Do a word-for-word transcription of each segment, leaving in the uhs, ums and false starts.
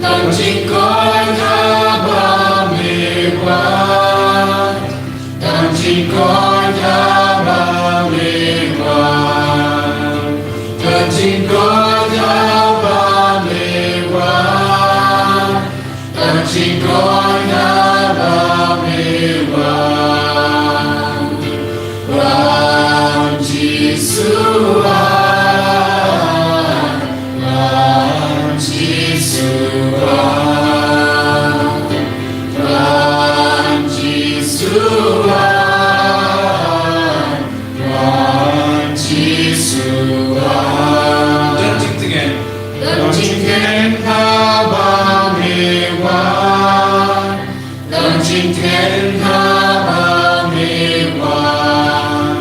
Tang jingkoit haba me wan. Tang jingkoit haba me wan. Tang jingkoit haba me wan. Tang jingkoit haba me wan. Wan Jisu wan. Wan Jisu wan. Wan Jisu wan. Wan Jisu wan. Don jingtngen. Don jingtngen haba me wan. Don jingtngen haba me wan.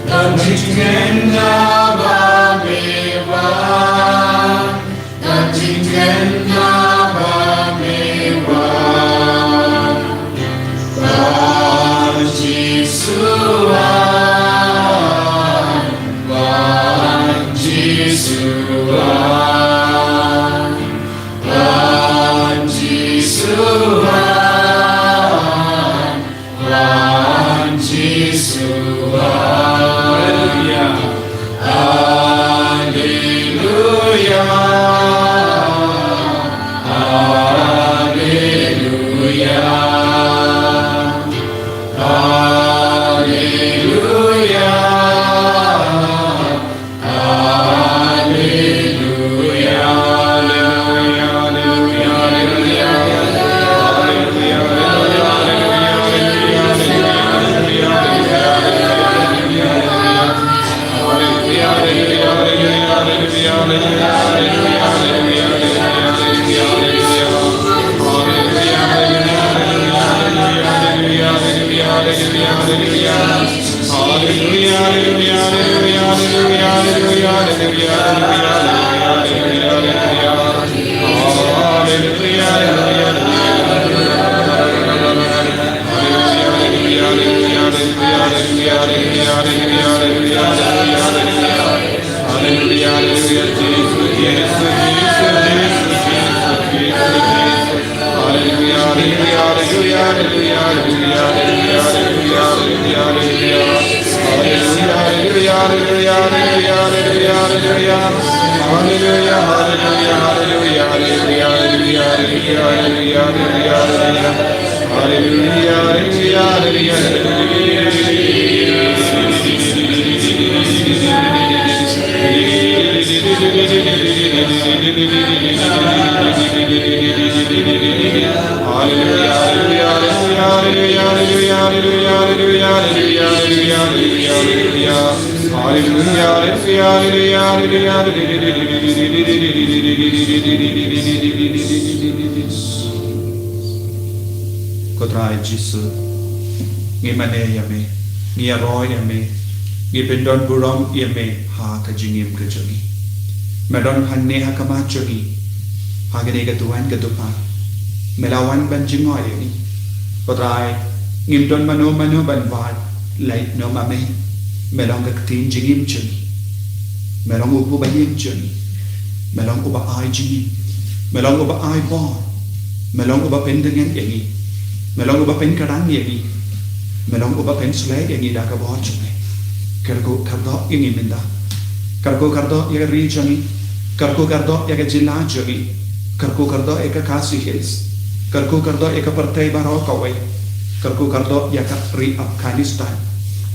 Don jingtngen haba me wan. Don jingtngen haba me wan. Wan Jisu wan. Wan Jisu wan. Wan Jisu wan. Wan Jisu wan. Haleluya. Haleluya. Haleluya. Haleluya. Ko Trai Jisu, ngi mane ïa me, ngi ïaroh ïa me, ngi pyndon burom ïa me ha ka jingim ka jong ngi. Me don hangne ha khmat jong ngi, ha kane ka duwan ka dupar. Me la wan ban jngoh ïa ngi. Ko Trai, ngim don mano mano ban wad, lait noh ma me. Me long ka ktien jingim jong ngi. Me long u ba ïeng jong ngi. Me long u ba ai jingim. Me long u ba ai bor. Me long u ba pyndeng ïa ngi. Me long u ba pynkarang ïa ngi. Me long u ba pynshlei ïa ngi da ka bor jong me. Kyrkhu kyrdoh ïa ngi mynta. Kyrkhu kyrdoh ïa ka ri jong ngi. Kyrkhu kyrdoh ïa ka jylla jong ngi. Kyrkhu kyrdoh ïa ka Khasi Hills. Kyrkhu kyrdoh ïa ka pyrthei baroh kawei. Kyrkhu kyrdoh ïa ka ri Afghanistan.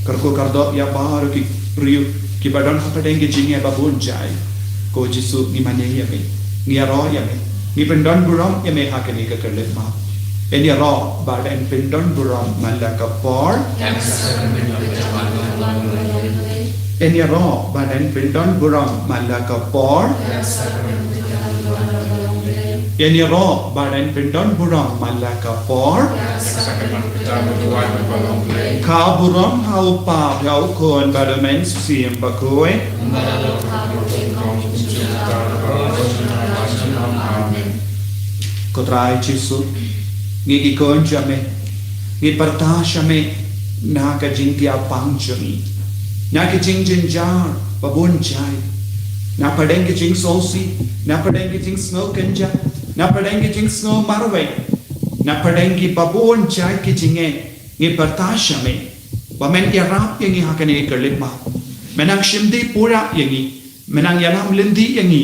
Kyrkhu kyrdoh ïa baroh ki briew kiba don hapdeng ki jingeh ba bun jait. Ko Jisu, ngi mane ïa me. Ngi ïaroh ïa me. Ngi pyndon burom ïa me ha kane ka khyllipmat. Yn ïaroh bad yn pyndon burom man la ka por. Yn ïaroh bad yn pyndon burom man la ka por. Yn ïaroh bad yn pyndon burom man la ka por. Ka burom ha u Kpa bad ha u Khun bad ha u Mynsiem Bakhuid. Ko Trai Jisu, ngi ki khun jong me, ngi pyrta sha me na ka jingïapang jong ngi, na ka jingjynjar ba bun jait, na pdeng ka jingsngewsih, na pdeng ka jingsngew kynjah, na pdeng ka jingsngew marwei, na pdeng kiba bun jait ki jingeh, ngi pyrta sha me ba men ïarap ïa ngi ha kane ka khyllipmat. Men nang shimti pura ïa ngi, men nang ïalam lynti ïa ngi.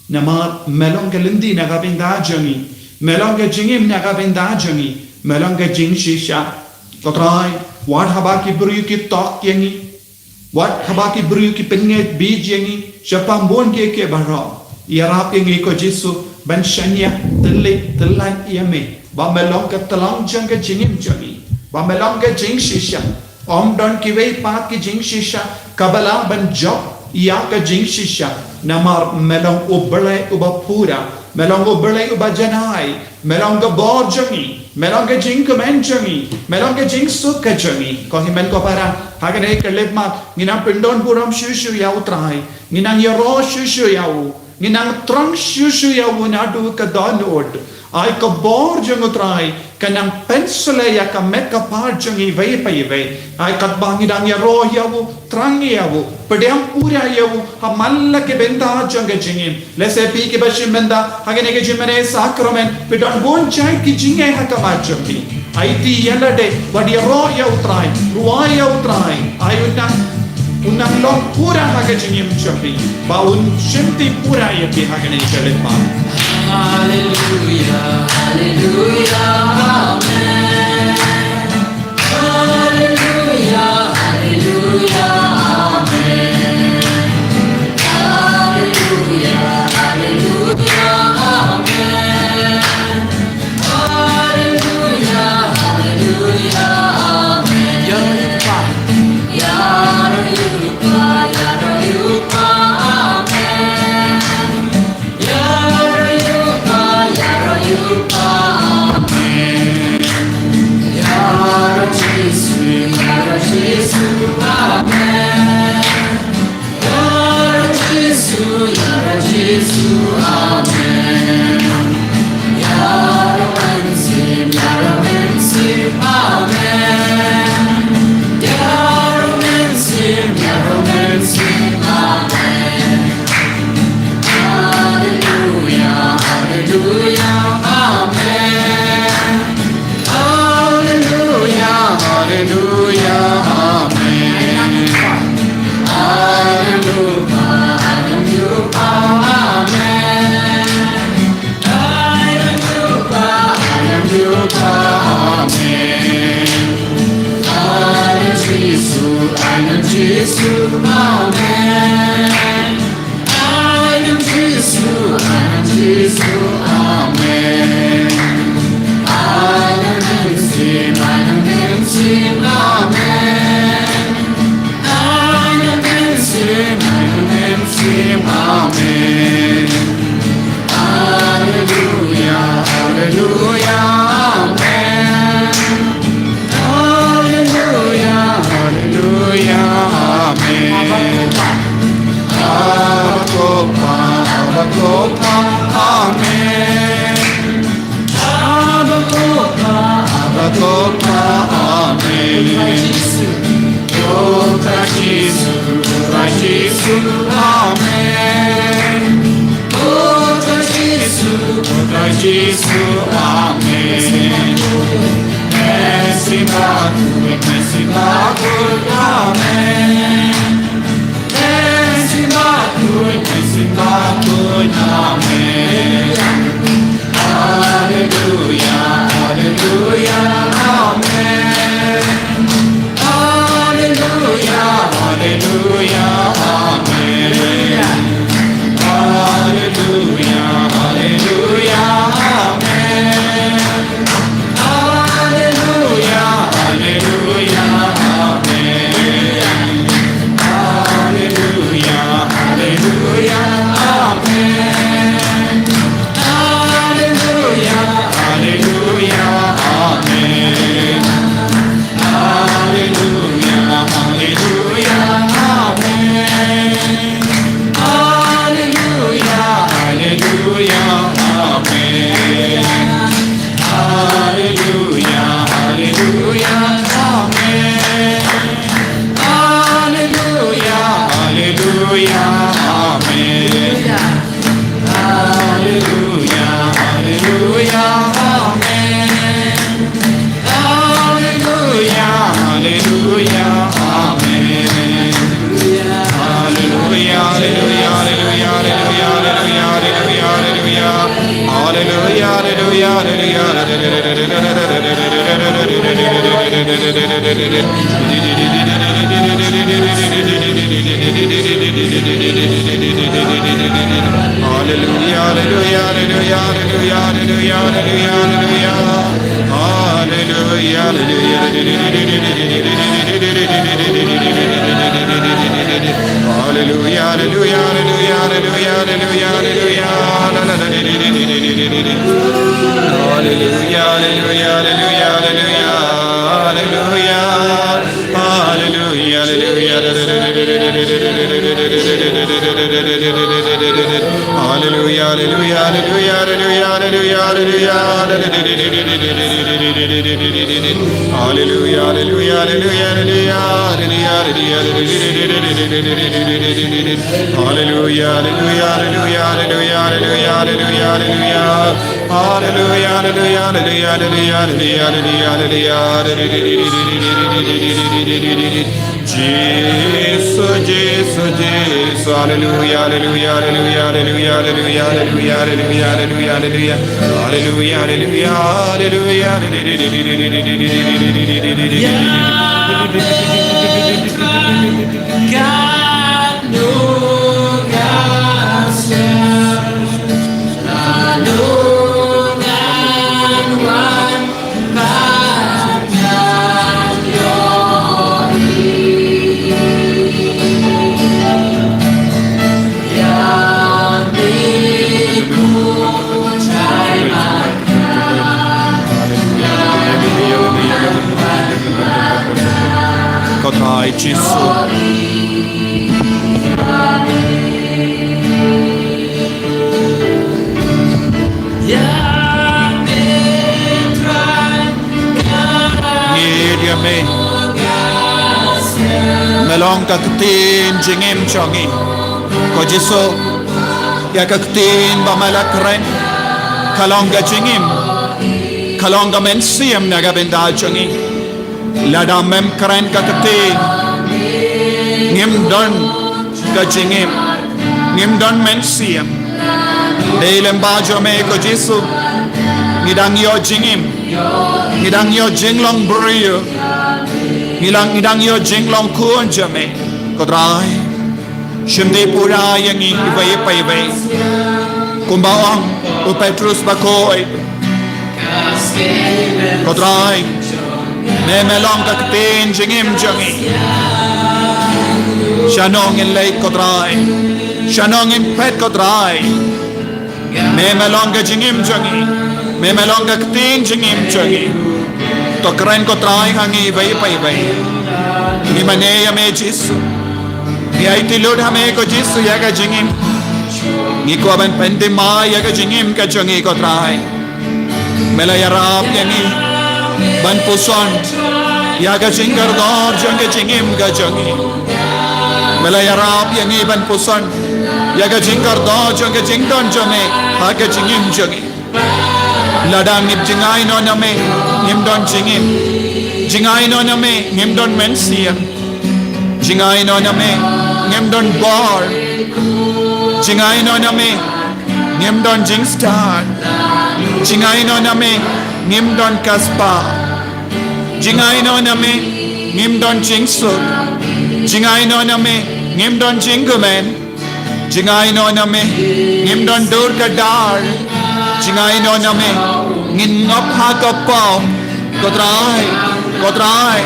Namar me long ka lynti na ka bynta jong ngi, me long ka jingim na ka bynta jong ngi, me long ka jingshisha. Ko Trai, wat haba ki briew ki tok ïa ngi, wat haba ki briew ki pynngeit bit ïa ngi shaphang bun kiei kiei baroh, ïarap ïa ngi ko Jisu ban shaniah tylli tyllan ïa me, ba me long ka tyllong jong ka jingim jong ngi, ba me long ka jingshisha. Ym don kiwei pat ki jingshisha kiba lah ban jop ïa ka jingshisha. Namar me long U Blei uba pura, me long U Blei uba janai, me long ka bor jong ngi, me long ka jingkmen jong ngi, me long ka jingsuk ka jong ngi. Ko hynmen ko para, ha kane ka khyllipmat ngi nang pyndon burom shuh shuh ïa U Trai, ngi nang ïaroh shuh shuh ïa u, ngi nang thrang shuh shuh ïa u naduh ka dohnud. Ai ka bor jong U Trai ka nang pynshlei ïa ka met ka phad jong ngi iwei pa iwei. Ai katba ngi dang ïaroh ïa u, thrang ïa u, pdiang pura ïa u ha man la ki bynta jong ka jingim. Lehse phi kiba shim bynta ha kane ka jingmane sakramen, phi don bun jait ki jingeh ha khmat jong phi. Aiti ïa lade, wat ïaroh ïa U Trai, rwai ïa U Trai. Ai u nang, u nang long pura ha ka jingim jong phi, ba un shimti pura ïa phi ha kane ka khyllipmat. Hallelujah, hallelujah, amen. Hallelujah, hallelujah, amen. Hallelujah, hallelujah, amen. Hallelujah, hallelujah, amen. Ïaroh ïa U Kpa, ïaroh ïa U Kpa, ïaroh ïa U Kpa, amen. Ïaroh ïa U Kpa, ïaroh ïa U Kpa, amen. Ïaroh Jisu, ïaroh Jisu, amen. Ïaroh Jisu, ïaroh Jisu, amen. Ïaroh Mynsiem, ïaroh Mynsiem, amen. Ïaroh Mynsiem, ïaroh Mynsiem, amen. Hallelujah, hallelujah, amen. Hallelujah, hallelujah, amen. Hallelujah, hallelujah, amen. Hallelujah, hallelujah, amen. Hallelujah, Jisu, hallelujah, Jisu, amen. Amen Jisu, amen Jisu, amen. Amen Mynsiem, amen Mynsiem, amen. Amen Mynsiem, amen Mynsiem, amen. Alleluia, alleluia, amen. Alleluia, alleluia, amen. Abba Topa, Abba Topa, amen. Abba Topa, Abba Topa, amen. Topa Jisu, Topa Jisu, amen. Topa Jisu, Topa Jisu, amen. Mynsiem Bakhuid, Mynsiem Bakhuid, amen. Mynsiem Bakhuid, Mynsiem Bakhuid, amen. Alleluia, alleluia, amen. Alleluia, alleluia, amen. Alleluia, alleluia, amen. Alleluia, alleluia, amen. Alleluia, alleluia, amen. Hallelujah, hallelujah, hallelujah. Hallelujah, hallelujah, hallelujah, hallelujah, hallelujah, hallelujah, hallelujah. Hallelujah, hallelujah, hallelujah, hallelujah, hallelujah. Hallelujah, hallelujah, hallelujah, hallelujah, hallelujah, hallelujah. Hallelujah, hallelujah, hallelujah, hallelujah, hallelujah. Hallelujah, hallelujah, hallelujah, hallelujah, hallelujah, hallelujah, hallelujah, hallelujah, hallelujah, hallelujah. Hallelujah, hallelujah, hallelujah, hallelujah, hallelujah, hallelujah, hallelujah. Hallelujah, hallelujah, hallelujah, hallelujah, hallelujah, hallelujah, hallelujah. Hallelujah, hallelujah, hallelujah, hallelujah, hallelujah, hallelujah, hallelujah. Jesus, Jesus, Jesus. Hallelujah, hallelujah, hallelujah, hallelujah, hallelujah, hallelujah, hallelujah, hallelujah. Hallelujah, hallelujah, hallelujah, hallelujah. Ko Trai Jisu. Ngi ïa me. Me long ka ktien jingim jong ngi. Ko Jisu, ïa ka ktien ba me la kren ka long ka jingim, ka long ka mynsiem na ka bynta jong ngi. Lada mem kren ka ktien, ngim don ka jingim, ngim don mynsiem. Dei lyngba jong me ko Jisu ngi dang ïoh jingim, ngi dang ïoh jinglong briew, ngi dang, ngi dang ïoh jinglong khun jong me. Ko Trai, shim dih pura ïa ngi iwei pa iwei. Kumba ong u Petrus bakhuid, ko Trai, me, me long ka ktien jingim jong ngi. Shano ngin leit ko Trai? Shano ngin phet ko Trai? Me, me long ka jingim jong ngi. Me, me long ka ktien jingim jong ngi. To kren ko Trai ha ngi iwei pa iwei. Ngi mane ïa me Jisu. Ngi aiti lut ha me ko Jisu ïa ka jingim. Ngi kwah ban pyndem ïa ka jingim ka jong ngi ko Trai. Me la ïarap ïa ngi ban puson ïa ka jingkordor jong ka jingim ka jong ngi. Me la ïarap ïa ngi ban puson ïa ka jingkordor jong ka jingdon jong me ha ka jingim jong ngi. Lada ngim jngai noh na me, ngim don jingim. Jngai noh na me, ngim don mynsiem. Jngai noh na me, ngim don bor. Jngai noh na me, ngim don jingstad. Jngai noh na me, ngim don ka spah. Jngai noh na me, ngim don jingsuk. Jngai noh na me, ngim don jingkmen. Jngai noh na me, ngim don dur ka dar. Jngai noh na me, ngin ngop ha ka pop. Ko Trai, ko Trai,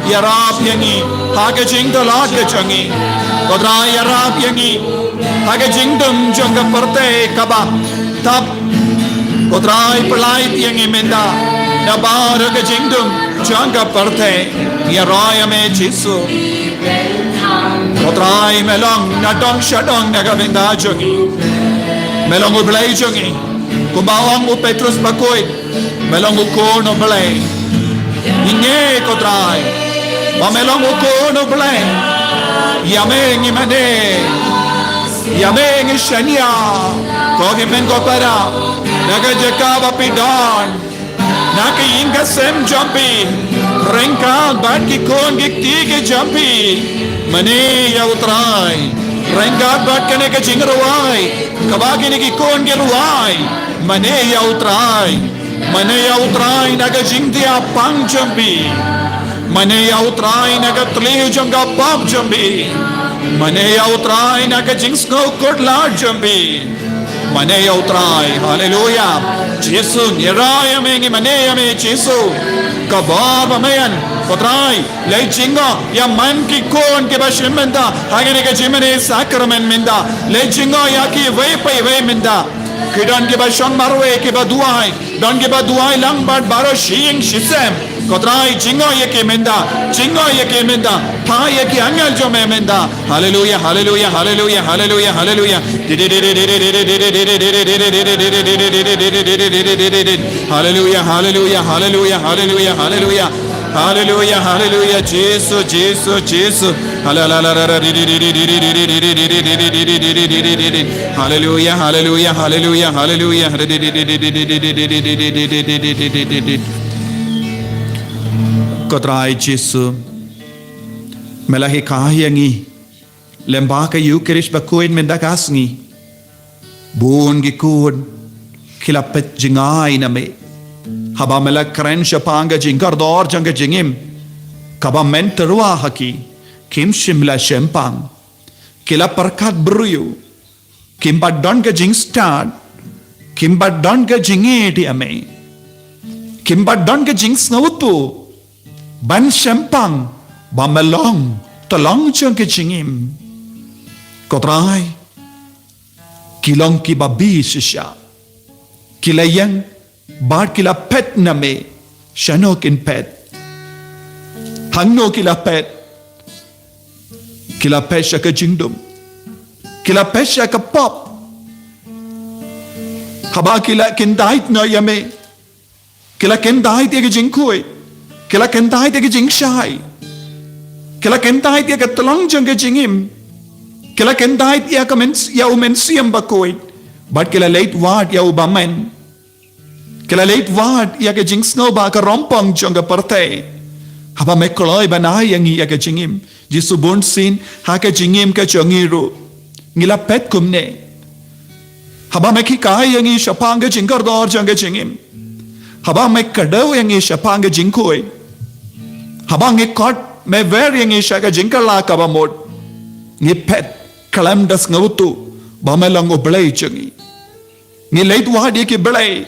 ïarap ïa ngi ha ka jingtlot ka jong ngi. Ko Trai, ïarap ïa ngi ha ka jingdum jong ka pyrthei kaba tap. Ko Trai, pyllait ïa ngi mynta na baroh ka jingdum jong ka pyrthei. Ngi ïaroh ïa me Jisu. Ko Trai, me long na dong sha dong na ka bynta jong ngi. Me long U Blei jong ngi. Kumba ong u Petrus bakhuid, me long U Khun U Blei. Ngi ngeit ko Trai ba me long U Khun U Blei. Ïa me ngi mane. Ïa me ngi shaniah. Ko hynmen ko para, na ka jaka ba phi don, na ka ïing ka sem jong phi, ryngkat bad ki khun ki kti ki jong phi, mane ïa U Trai. Ryngkat bad kane ka jingrwai kaba kine ki khun ki rwai, mane ïa U Trai. Mane ïa U Trai na ka jingthiah pang jong phi. Mane ïa U Trai na ka thliew jong ka pop jong phi. Mane ïa U Trai na ka jingsngew kut lad jong phi. Mane ïa U Trai. Haleluya. Jisu, ngi rai ïa me, ngi mane ïa me Jisu. Ka bor ba me ïa, ko Trai. Leit jngoh ïa man ki khun kiba shim bynta ha kane ka jingmane sakramen mynta. Leit jngoh ïa kiwei pa iwei mynta. Ki don kiba shong marwei, kiba duwai. Don kiba duwai lang bad baroh shi ïing shi sem. Ko Trai, jngoh ïa ki mynta. Jngoh ïa ki mynta. Phah ïa ki angel jong me mynta. Haleluya, haleluya, haleluya, haleluya, haleluya. Haleluya, haleluya, haleluya, haleluya, haleluya. Haleluya, haleluya, Jisu, Jisu, Jisu. Haleluya, haleluya, haleluya, haleluya. Ko Trai Jisu, me la hikai ïa ngi lem bad ka Eukharist bakhuid mynta ka sngi. Bun ki khun ki la peit jngai na me. Haba me la kren shaphang ka jingkordor jong ka jingim, kaba men tyrwa ha ki, kim shym la shempang. Ki la pyrkhat briew. Kim pat don ka jingstad. Kim pat don ka jingïeit ïa me. Kim pat don ka jingsngewthuh ban shempang ba me long tyllong jong ka jingim. Ko Trai, ki long kiba bi shisha. Ki la ïeng bad ki la peit na me. Shano kin peit? Hangno ki la peit? Ki la peit sha ka jingdum. Ki la peit sha ka pop. Haba ki la kyndait noh ïa me, ki la kyndait ïa ka jingkhuid. Ki la kyndait ïa ka jingshai. Ki la kyndait ïa ka tyllong jong ka jingim. Ki la kyndait ïa ka myn-, ïa u Mynsiem Bakhuid. Bad ki la leit wad ïa u bymman. Ki la leit wad ïa ka jingsngew ba ka rongpong jong ka pyrthei. Haba me kloi ban ai ïa ngi ïa ka jingim. Jisu, bunsien ha ka jingim ka jong ngi ruh, ngi la peit kumne. Haba me hikai ïa ngi shaphang ka jingkordor jong ka jingim. Haba me kdew ïa ngi shaphang ka jingkhuid. Haba ngi khot, me wer ïa ngi sha ka jingkylla kaba mut. Ngi peit khlem da sngewthuh ba me long U Blei jong ngi. Ngi leit wad ïa ki blei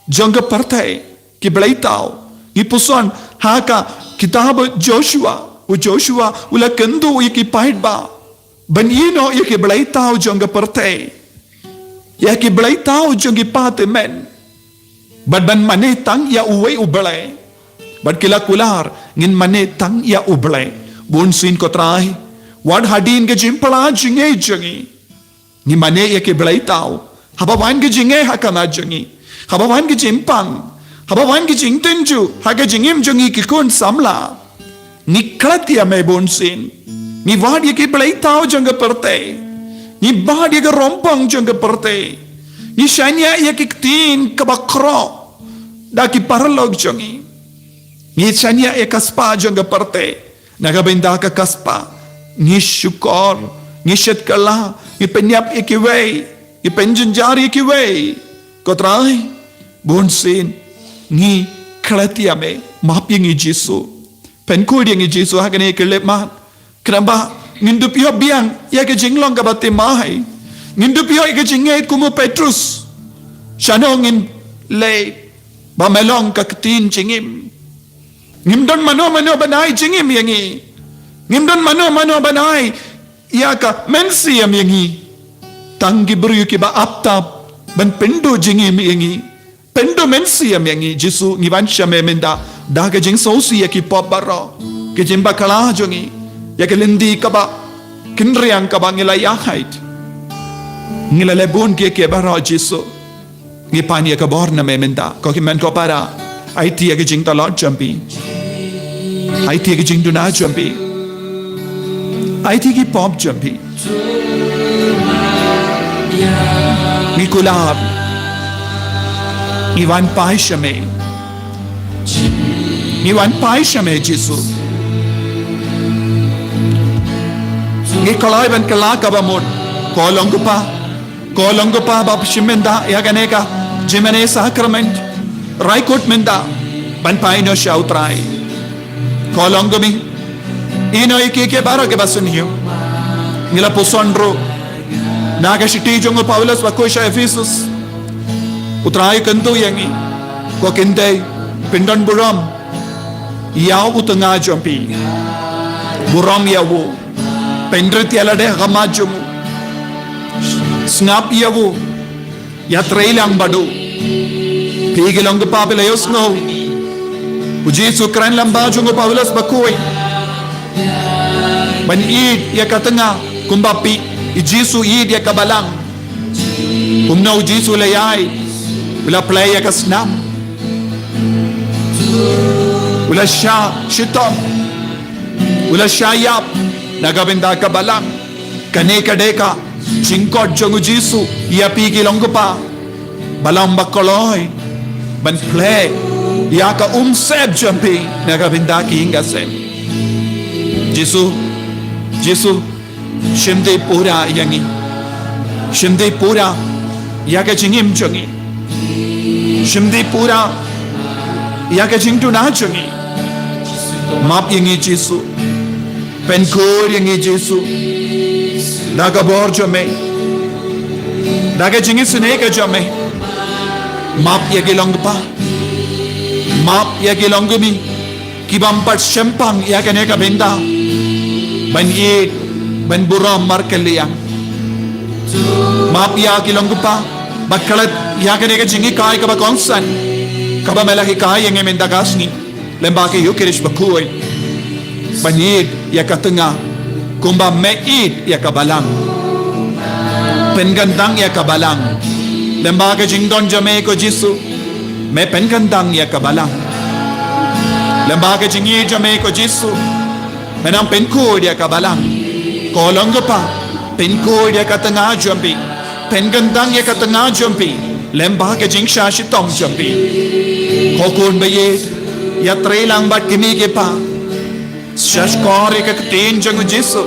jong ka pyrthei, ki blei thaw. Ngi puson ha ka kitab Joshua, u Joshua u la kynduh ïa ki paidbah ban ïehnoh ïa ki blei thaw jong ka pyrthei, ïa ki blei thaw jong ki pathymmai, bad ban mane tang ïa uwei U Blei. Bad ki la kular, ngin mane tang ïa U Blei. Bunsien, ko Trai, wat hadien ka jingpyllait jingngeit jong ngi, ngi mane ïa ki blei thaw. Haba wan ka jingeh ha khmat jong ngi, haba wan ka jingpang, haba wan ka jingtynjuh ha ka jingim jong ngi ki khun samla, ngi klet ïa me bunsien. Ngi wad ïa ki blei thaw jong ka pyrthei. Ngi wad ïa ka rongpong jong ka pyrthei. Ngi shaniah ïa ki ktien kaba khroh da ki paralok jong ngi. Ngi shaniah ïa ka spah jong ka pyrthei. Na ka bynta ka spah, ngi shukor, ngi shet kylla, ngi pynïap ïa kiwei, ngi pynjynjar ïa kiwei. Ko Trai, bunsien, ngi klet ïa me, map ïa ngi Jisu. Pynkhuid ïa ngi Jisu ha kane ka khyllipmat. Khnang ba ngin dup ïoh biang ïa ka jinglong kaba thymmai. Ngin dup ïoh ïa ka jingngeit kum u Petrus. Shano ngin leit ba me long ka ktien jingim. Ngim don mano mano ban ai jingim ïa ngi. Ngim don mano mano ban ai ïa ka mynsiem ïa ngi. Tang ki briew kiba ap tap ban pynduh jingim ïa ngi. Pynduh mynsiem ïa ngi, Jisu, ngi wan sha me mynta da ka jingsngewsih ïa ki pop baroh, ki jingbakla jong ngi, ïa ka lynti kaba kynriang kaba ngi la ïaid. Ngi la leh bun kiei kiei baroh, Jisu. Ngi pan ïa ka bor na me mynta, ko hynmen ko para. Aiti ïa ka jingtlot jong phi. Aiti ïa ka jingduna jong phi. Aiti ïa ki pop jong phi. Ngi kular. Ngi wan phai sha me. Ngi wan phai sha me, Jisu. Ngi kloi ban kylla kaba mut. Ko long kpa, ko long kpa ba shim mynta ïa kane ka jingmane sakrament. Rai kut mynta ban pynïasoh sha U Trai. Ko long kmie, ïehnoh ïa ki ki baroh kiba sngewthuh. Ngi la pyrshang ruh na ka shithi jong u Paulus ba khuid sha Ephesus. U Trai u kyntu ïa ngi, ko kynthei, pyndon burom ïa u tnga jong phi. Burom ïa u. Pynrit ïa lade ha khmat jong u. Sngap ïa u. Ïatreilang bad u. Phi ki long kpa, phi la ïohsngew u Jisu u kren lyngba jong u Paulus ba khuid ban ïeit ïa ka tnga kumba phi, u Jisu u ïeit ïa ka balang. Kumno u Jisu u la ïaid, u la plie ïa ka snam, u la shah shitom, u la shah ïap na ka bynta ka balang. Kane ka dei ka jingkhot jong u Jisu ïa phi ki long kpa, ba long ba kloi ban plie ïa ka umsyep jong phi na ka bynta ki ïing ki sem. Jisu, Jisu, shim dei pura ïa ngi. Shim dei pura ïa ka jingim jong ngi. Shim dei pura ïa ka jingduna jong ngi. Map ïa ngi Jisu. Pynkhuid ïa ngi Jisu. Da ka bor jong me, da ka jingisynei ka jong me. Map ïa ki long kpa. Map ïa ki long kmie, ki bym pat shemphang ïa kane ka bynta ban ïeit, ban burom markylliang. Map ïa ki long kpa ba klet ïa kane ka jinghikai kaba kongsan kaba me la hikai ïa ngi mynta ka sngi lyngba ka Ïukharist bakhuid. Ban ïeit ïa ka tnga kumba me ïeit ïa ka balang. Pynkyntang ïa ka balang lyngba ka jingdon jong me ko Jisu. Me pynkyntang ïa ka balang lyngba ka jingïeit jong me ko Jisu. Me nang pynkhuid ïa ka balang. Ko long kpa, pynkhuid ïa ka tnga jong phi. Pynkyntang ïa ka tnga jong phi lyngba ka jingshah shitom jong phi. Ko khun ba ïeit, ïatreilang bad ki kmie ki kpa. Shahshkor ïa ka ktien jong u Jisu.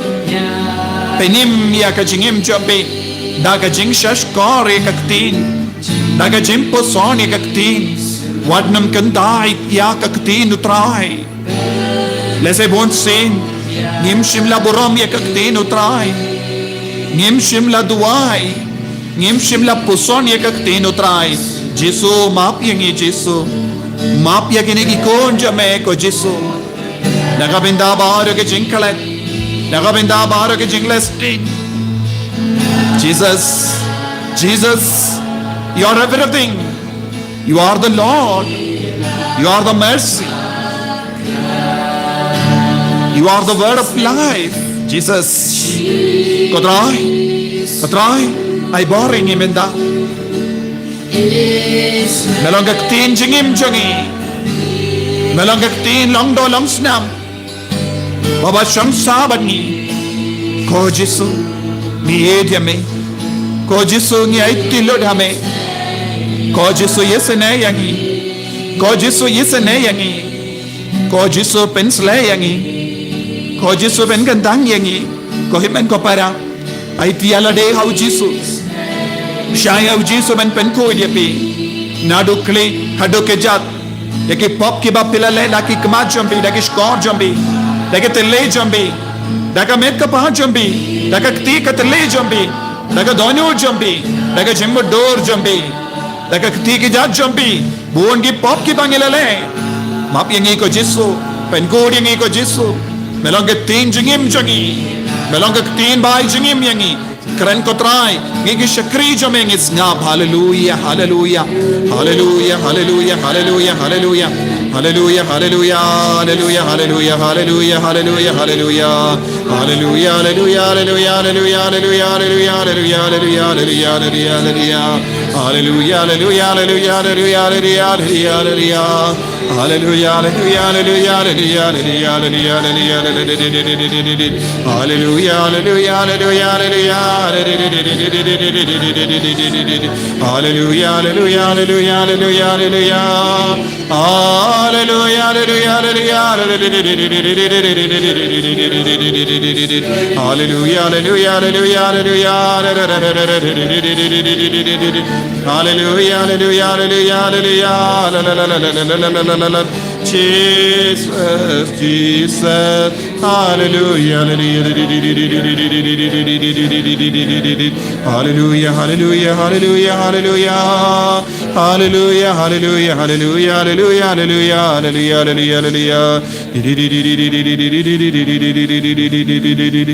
Pynim ïa ka jingim jong phi da ka jingshahshkor ïa ka ktien, da ka jingpuson ïa ka ktien. Wat nym kyntait ïa ka ktien u Trai. Lehse bun sien ngim shym la burom ïa ka ktien u Trai. Ngim shym la duwai. Ngim shym la puson ïa ka ktien u Trai. Jisu, map ïa ngi Jisu. Map ïa kine ki khun jong me ko Jisu. Na ka bynta baroh ki jingklet, na ka bynta baroh ki jingleh sting. Jesus, Jesus, you are everything. You are the Lord. You are the mercy. You are the word of life. Jesus. Ko Trai, ko Trai, ai bor ïa ngi mynta. Me long ka ktien jingim jong ngi. Me long ka ktien long doh long snam. Ba ba shong sah bad ngi. Ko Jisu, ngi ïeit ïa me. Ko Jisu, ngi aiti lut ha me. Ko Jisu, ïasynei ïa ngi. Ko Jisu, ïasynei ïa ngi. Ko Jisu, pynshlei ïa ngi. Ko Jisu, pynkyntang ïa ngi. Ko hynmen ko para, aiti ïa lade ha u Jisu. Shah ïa u Jisu ban pynkhuid ïa phi. Naduh khlieh haduh kjat. Ïa ki pop kiba phi la leh da ki khmat jong phi, da ki shkor jong phi, da ki thylliej jong phi, da ka met ka phad jong phi, da ka kti ka thylliej jong phi, da ka dohnud jong phi, da ka jingmutdur jong phi, da ka kti kjat jong phi. Bun ki pop kiba ngi la leh. Map ïa ngi ko Jisu. Pynkhuid ïa ngi ko Jisu. Me long ka ktien jingim jong ngi. Me long ka ktien bai jingim ïa ngi. Kren ko Trai, ngi ki shakri jong me ngi sngap. Haleluia, haleluia. Haleluia, haleluia, haleluia, haleluia. Haleluia, haleluia, haleluia, haleluia, haleluia, haleluia, haleluia. Haleluia, haleluia, haleluia, haleluia, haleluia, haleluia, haleluia, haleluia, haleluia, haleluia, haleluia. Hallelujah, hallelujah, hallelujah, hallelujah, hallelujah, hallelujah. Hallelujah, hallelujah, hallelujah, hallelujah, hallelujah, hallelujah, hallelujah, hallelujah. Hallelujah, hallelujah, hallelujah, hallelujah, hallelujah. Hallelujah, hallelujah, hallelujah, hallelujah, hallelujah. Hallelujah, hallelujah, hallelujah, hallelujah. Hallelujah, hallelujah, hallelujah, hallelujah. Hallelujah, hallelujah, hallelujah, hallelujah. Jesus, Jesus. Hallelujah, hallelujah. Hallelujah, hallelujah, hallelujah, hallelujah. Hallelujah, hallelujah, hallelujah, hallelujah, hallelujah, hallelujah, hallelujah, hallelujah,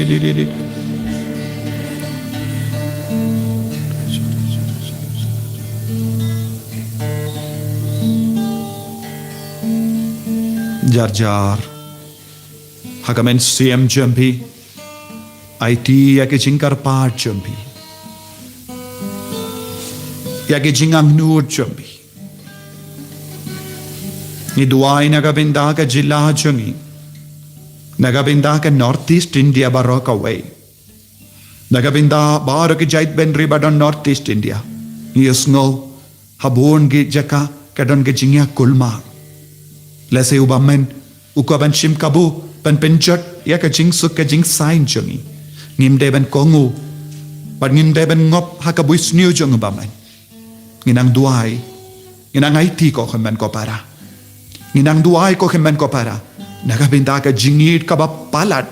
hallelujah. Jar jar ha ka mynsiem jong phi, aiti ïa ki jingkyrpad jong phi, ïa ki jingangnud jong phi. Ngi duwai na ka bynta ka jylla jong ngi, na ka bynta ka North East India baroh kawei, na ka bynta baroh ki jaitbynriew ba don North East India. Ngi ïohsngew ha bun ki jaka ka don ka jingïakulmar. Lehse u bymman u kwah ban shim kabu, ban pynjot ïa ka jingsuk ka jingsaiñ jong ngi. Ngim dei ban kohnguh bad ngim dei ban ngop ha ka buisniew jong u bymman. Ngi nang duwai, ngi nang aiti ko hynmen ko para. Ngi nang duwai ko hynmen ko para na ka bynta ka jingïeid kaba palat.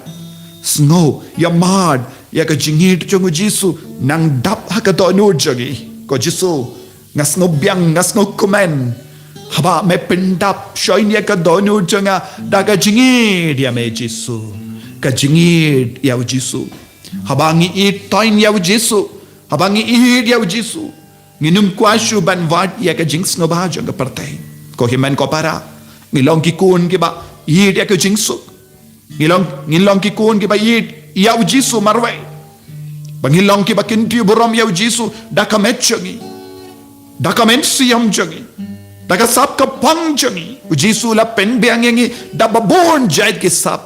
Sngew ïa mad ïa ka jingïeid jong u Jisu nang dap ha ka dohnud jong ngi. Ko Jisu, nga sngew biang, nga sngew kmen haba me pyndap shai ïa ka dohnud jong nga da ka jingïeid ïa me Jisu. Ka jingïeid ïa u Jisu. Haba ngi ïeit ïa u Jisu, haba ngi ïeit ïa u Jisu, ngin ym kwah shuh ban wad ïa ka jingsngewbha jong ka pyrthei. Ko hynmen ko para, ngi long ki khun kiba ïeit ïa ka jingsuk. Ngi long, ngin long ki khun kiba ïeit ïa u Jisu marwei. Ba ngin long kiba kyntiew burom ïa u Jisu da ka met jong ngi, da ka mynsiem jong ngi, da ka sap ka pang jong ngi. U Jisu la pynbiang ïa ngi da ba bun jait ki sap.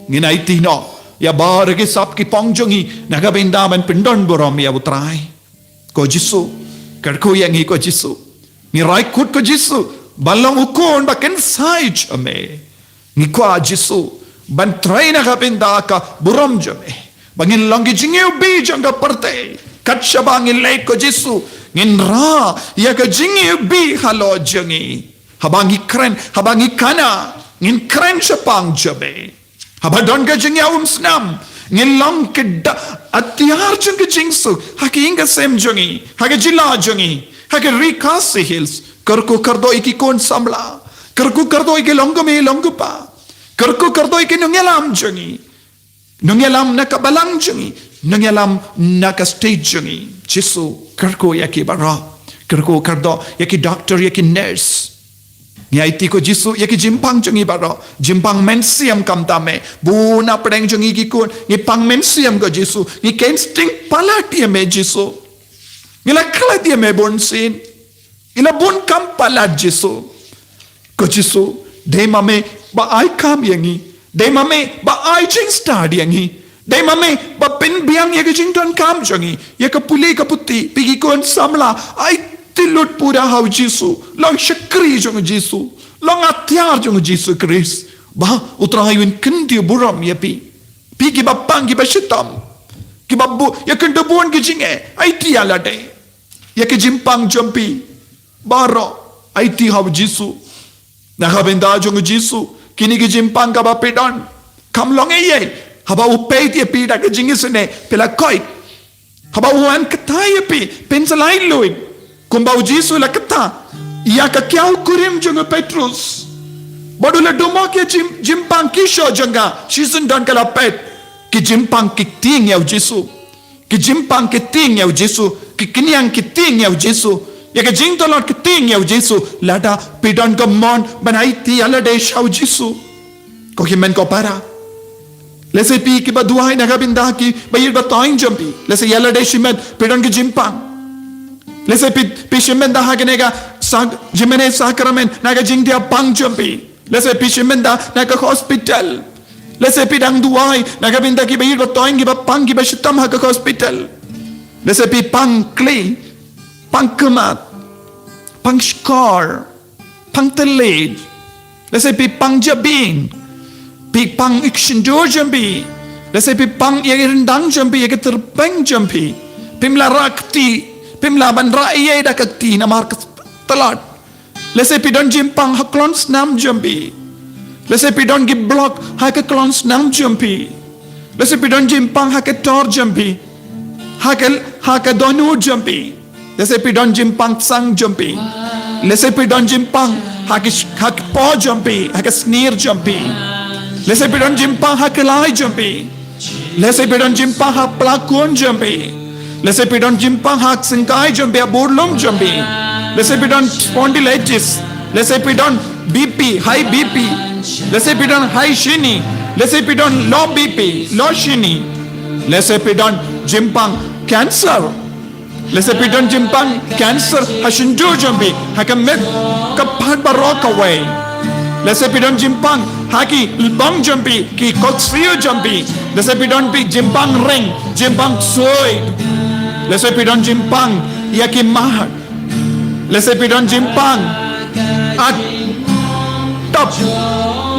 Ngin aiti noh ïa baroh ki sap ki pang jong ngi na ka bynta ban pyndon burom ïa u Trai. Ko Jisu, kyrkhu ïa ngi ko Jisu. Ngi rai kut ko Jisu ban long u khun ba kynsai jong me. Ngi kwah Jisu ban trei na ka bynta ka burom jong me. Ba ngin long ki jingïewbih jong ka pyrthei. Kat shaba ngin leit ko Jisu, ngin rah ïa ka jingïewbih halor jong ngi. Haba ngi kren, haba ngi khana, ngin kren shaphang jong me. Haba don ka jingïaumsnam, ngin long ki da-, atiar jong ka jingsuk ha ka ïing ka sem jong ngi, ha ka jylla jong ngi, ha ka ri Khasi Hills. Kyrkhu kyrdoh ïa ki khun samla, kyrkhu kyrdoh ïa ki longkmie longkpa, kyrkhu kyrdoh ïa ki nongïalam jong ngi, nongïalam na ka balang jong ngi, nongïalam na ka state jong ngi. Jisu, kyrkhu ïa ki baroh. Kyrkhu kyrdoh ïa ki doctor, ïa ki nurse. Ngi aiti ko Jisu ïa ki jingpang jong ngi baroh, jingpang mynsiem khamtam eh. Bun na pdeng jong ngi ki khun ngi pang mynsiem ko Jisu, ngi khein sting palat ïa me Jisu. Ngi la klet ïa me bun sien. Ngi la bun kam palat Jisu. Ko Jisu, dei ma me ba ai kam ïa ngi. Dei ma me ba ai jingstad ïa ngi. Dei ma me ba pynbiang ïa ka jingdonkam jong ngi. Ïa ka pule ka puthi, phi ki khun samla, aiti lut pura ha u Jisu. Long shakri jong u Jisu. Long atiar jong u Jisu Khrist. Ba u Trai un kyntiew burom ïa phi. Phi kiba pang kiba shitom, kiba bun, ïa kynduh bun ki jingeh, aiti ïa lade. Ïa ki jingpang jong phi baroh, aiti ha u Jisu. Na ka bynta jong u Jisu, kine ki jingpang kaba phi don, kam long ei ei. Haba u peit ïa phi da ka jingisynei, phi la koit. Haba u wan kata ïa phi, phin sa lait luid. Kumba u Jisu la kata ïa ka kiaw kurim jong u Petrus. Bad u la duh mo ki jing, jingpang ki sho jong ka, shisien don ka la peit. Ki jingpang ki tieng ïa u Jisu. Ki jingpang ki tieng ïa u Jisu, ki kynñiang ki tieng ïa u Jisu, ïa ka jingtlot ki tieng ïa u Jisu. Lada phi don ka mon ban aiti ïa lade sha u Jisu. Ko hynmen ko para, lehse phi kiba duwai na ka bynta kiba ïeit ba thaiñ jong phi, lehse ïa lade shimet phi don ki jingpang. Lehse phi, phi shim bynta ha kane ka sak-, jingmane sakramen na ka jingdiah pang jong phi. Lehse phi shim bynta na ka hospital. Lehse phi dang duwai na ka bynta kiba ïeit ba toiñ, kiba pang, kiba shitom ha ka hospital. Lehse phi pang kli, pang khmat, pang shkor, pang thylliej. Lehse phi pang jabieng, phi pang ïa ki shyntur jong phi. Lehse phi pang ïa ki ryndang jong phi, ïa ki tyrpeng jong phi. Phim lah rah kti, phim lah ban rah ei ei da ka kti namar ka tlot. Lehse phi don jingpang ha klong snam jong phi. Lehse phi don ki block ha ka klong snam jong phi. Lehse phi don jingpang ha ka tor jong phi, ha ka, ha ka dohnud jong phi. Lehse phi don jingpang sang jong phi. Lehse phi don jingpang ha ki, ha ki paw jong phi, ha ka snier jong phi. Lehse phi don jingpang ha ka lai jong phi. Lehse phi don jingpang ha pla khun jong phi. Lehse phi don jingpang ha syngkai jong phi, ha burlum jong phi. Lehse phi don spondylitis. Lehse phi don B P, high B P. Lehse phi don high shini. Lehse phi don low B P, low shini. Lehse phi don jingpang cancer. Lehse phi don jingpang cancer ha shyntur jong phi, ha ka met, ka phad baroh kawei. Lehse phi don jingpang ha ki lbong jong phi, ki koksiew jong phi. Lehse phi don phi jingpang ring, jingpang ksuid. Lehse phi don jingpang ïa ki mat. Lehse phi don jingpang at top.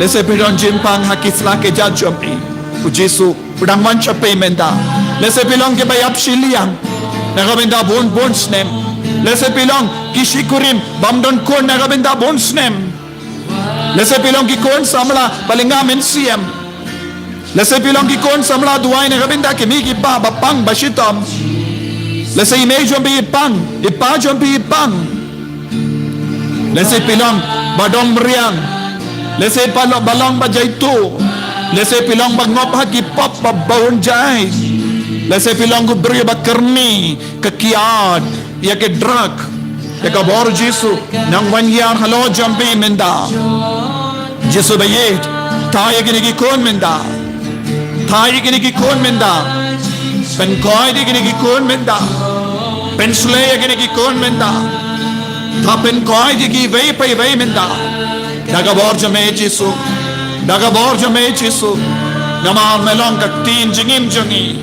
Lehse phi don jingpang ha ki sla ki jait jong phi. U Jisu u dang wan sha phi mynta. Lehse phi long kiba ïap shiliang na ka bynta bun bun snem. Lehse phi long ki shikurim bym don khun na ka bynta bun snem. Lehse phi long ki khun samla ba lynga mynsiem. Lehse phi long ki khun samla duwai na ka bynta ki mei ki pa ba pang ba shitom. Lehse i mei jong phi i pang, i pa jong phi i pang. Lehse phi long ba dom riang. Lehse phi long ba long ba jaituh. Lehse phi long ba ngop ha ki pop ba bun jait. Lehse phi long u briew ba kyrni, ka kiad ïa ki drug. Ïa ka bor Jisu nang wan ïar halor jong phi mynta. Jisu ba ïeit, thaw ïa kine ki khun mynta. Thaw ïa kine ki khun mynta. Pynkoit ïa kine ki khun mynta. Pynshlei ïa kine ki khun mynta. Thaw pynkoit ïa kiwei pa iwei mynta. Da ka bor jong me Jisu. Da ka bor jong me Jisu. Namar me long ka ktien jingim jong ngi.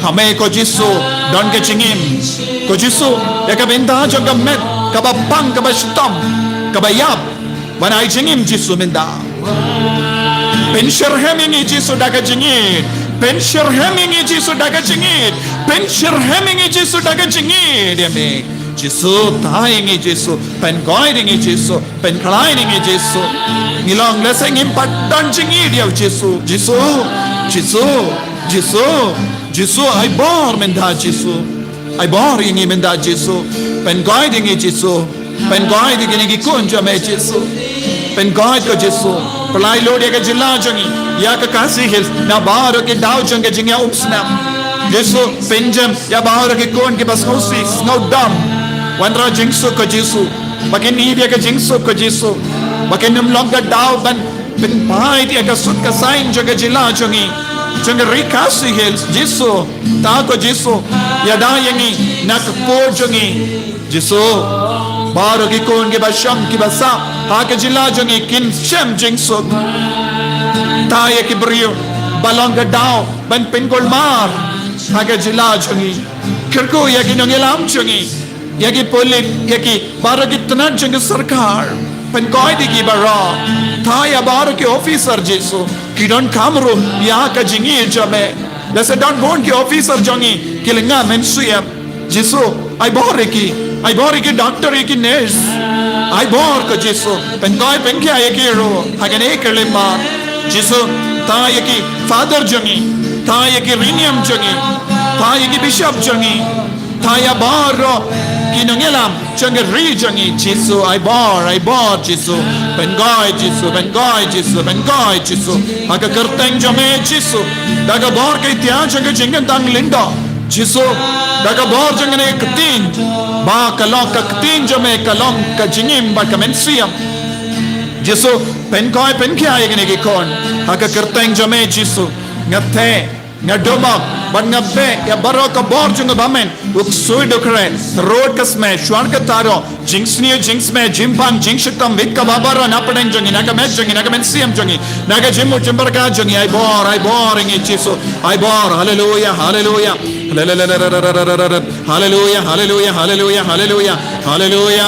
Ha me ko Jisu don ka jingim. Ko Jisu, ïa ka bynta jong ka met kaba pang, kaba shitom, kaba ïap, ban ai jingim Jisu mynta. Pynshitom ïa ngi Jisu da ka jingïeit. Pynshitom ïa ngi Jisu da ka jingïeit. Pynshitom ïa ngi Jisu da ka jingïeit ïa me. Jisu, thaw ïa ngi Jisu. Pynkoit ïa ngi Jisu. Pynkylla ïa ngi Jisu. Ngi long lehse ngim pat don jingïeit ïa u Jisu. Jisu, Jisu, Jisu, Jisu, ai bor mynta Jisu. Ai bor ïa ngi mynta Jisu. Pynkoit ïa ngi Jisu. Pynkoit ïa kine ki khun jong me Jisu. Pynkoit ko Jisu. Pynlait lut ïa ka jylla jong ngi, ïa ka Khasi Hills na baroh ki daw jong ka jingïaumsnam. Jisu, pynjem ïa baroh ki khun kiba sngewsih sngewdom. Wanrah jingsuk ko Jisu. Ba kin ïoh ïa ka jingsuk ko Jisu. Ba kin ym long ka daw ban pynpait ïa ka suk ka saiñ jong ka jylla jong ngi, jong ka ri Khasi Hills. Jisu, thaw ko Jisu, ïada ïa ngi na ka kyrdan jong ngi. Jisu, baroh ki khun kiba shong kiba sah ha ka jylla jong ngi kin shem jingsuk. Thaw ïa ki briew ba long ka daw ban pynkulmar ha ka jylla jong ngi. Kyrkhu ïa ki nongïalam jong ngi, ïa ki pulit, ïa ki baroh ki tnat jong ka sorkar. Pynkoit ïa ki baroh. Thaw ïa baroh ki officer Jisu, ki donkam ruh ïa ka jingïeit jong me. Lehse don bun ki officer jong ngi ki lynga mynsiem. Jisu, ai bor ïa ki. Ai bor ïa ki doctor, ïa ki nurse. Ai bor ko Jisu. Pynkoit pynkhia ïa ki ruh ha kane ka lymbat. Jisu, thaw ïa ki father jong ngi. Thaw ïa ki riewniam jong ngi. Thaw ïa ki bishop jong ngi. Thaw ïa baroh ki nongïalam jong ka ri jong ngi Jisu, ai bor, ai bor Jisu. Pynkoit Jisu, pynkoit Jisu, pynkoit Jisu. Ha ka kyrteng jong me Jisu. Da ka bor ka ïaid jong ka jingkyntang lyngdoh Jisu. Da ka bor jong kane ka ktien, ba ka long ka ktien jong me, ka long ka jingim bad ka mynsiem. Jisu, pynkoit pynkhia ïa kine ki khun ha ka kyrteng jong me Jisu. Nga theh Nga dum bad nga beh ïa baroh ka bor jong u ba men, u ksuid u kren, rud ka sma, shuar ka taro, jingsniew jingsma, jingpang jingshitom, bit kaba baroh na pdeng jong ngi, na ka met jong ngi, na ka mynsiem jong ngi, na ka jingmut jingpyrkhat jong ngi. Ai bor, ai bor ïa ngi Jisu. Ai bor. Haleluya, haleluya. Haleluya, haleluya, haleluya, haleluya. Haleluya.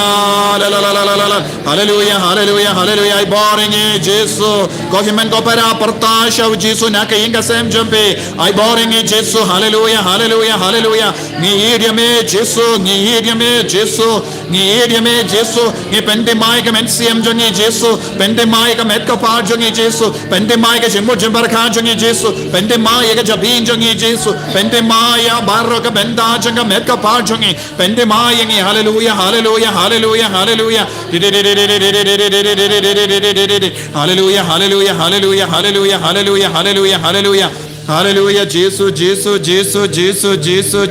La, la, la, la, la, la, la. Haleluya, haleluya, haleluya. Ai bor ïa ngi Jisu. Ko hynmen ko para, pyrta sha u Jisu na ka ïing ka sem jong phi. Ai bor ïa ngi Jisu. Haleluya, haleluya, haleluya. Ngi ïeit ïa me Jisu, ngi ïeit ïa me Jisu. Ngi ïeit ïa me Jisu. Ngi pynthymmai ïa ka mynsiem jong ngi Jisu. Pynthymmai ïa ka met ka phad jong ngi Jisu. Pynthymmai ïa ka jingmut jingpyrkhat jong ngi Jisu. Pynthymmai ïa ka jabieng jong ngi Jisu. Pynthymmai ïa baroh ka bynta jong ka met ka phad jong ngi. Pynthymmai ïa ngi. Haleluya, haleluya, haleluya, haleluya. Haleluya, haleluya, haleluya, haleluya, haleluya, haleluya, haleluya, haleluya. Haleluya, Jisu, Jisu, Jisu, Jisu, Jisu,